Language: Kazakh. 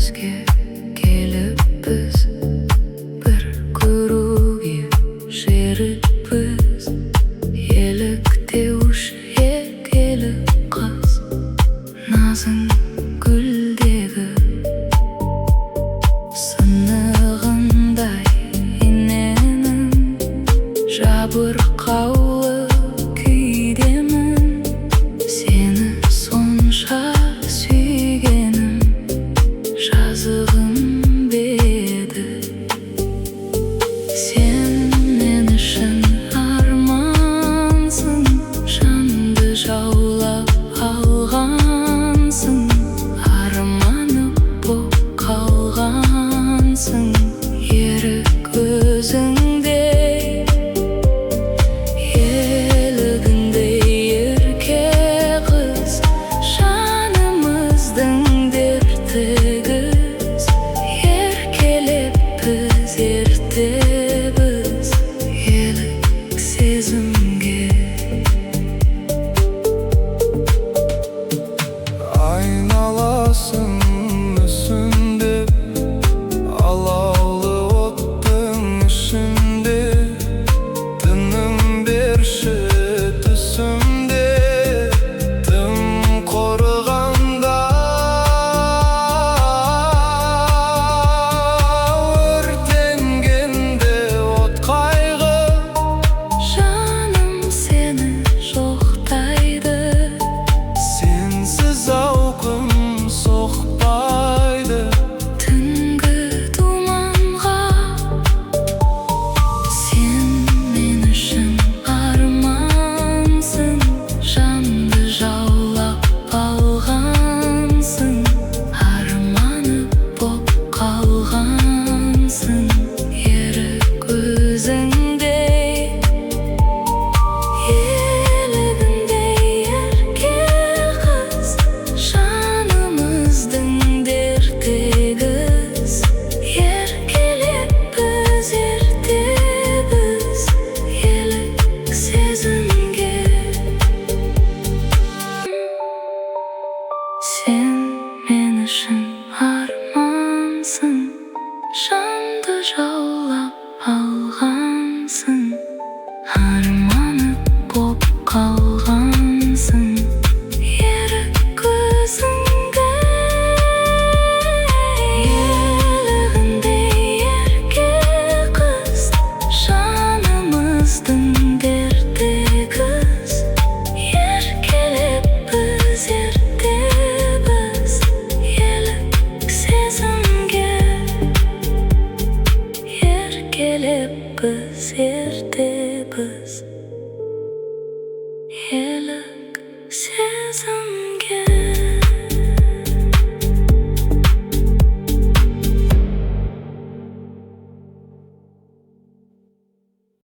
Күндізге келіппіз, бір көруге жеріппіз. Еліктеуші екелі қыз, назың гүлдегі сынығындай иненің. Жабырқаулы күйдемін, сені сонша сүйгенім жазығым ба еді? Сен мен үшін армансың, жанды жаулап алғансың, арманы боп қалғансың. Ерік өзіңдей, елігіндей ерке қыз, жанымыздың дерті егіз. Еркелеппіз ерте біз елік сезімге. Айналасын мүсіндеп, алаулы оттың ішінде. Тыным берші түсімде, тым қорығанда. Өртенгенде от қайғы. Жаным сені жоқтайды. Сенсіз ауқым соқпайды. Түнгі думанға. Сен мен үшін армансың, жанды жаулап алғансың, арманы боп қалғансың. Ерік өзіңдей, елігіндей ерке қыз, жанымыздың дерті егіз. Еркелеппіз ерте біз елік сезімге. Сен мен үшін армансың, жанды жаулап алғансың, арманы боп қалғансың. Ерік өзіңдей, елігіндей ерке қыз, жанымыздың дерті егіз. Еркелеппіз ерте біз елік сезімге. Еркелеппіз ерте біз елік сезімге.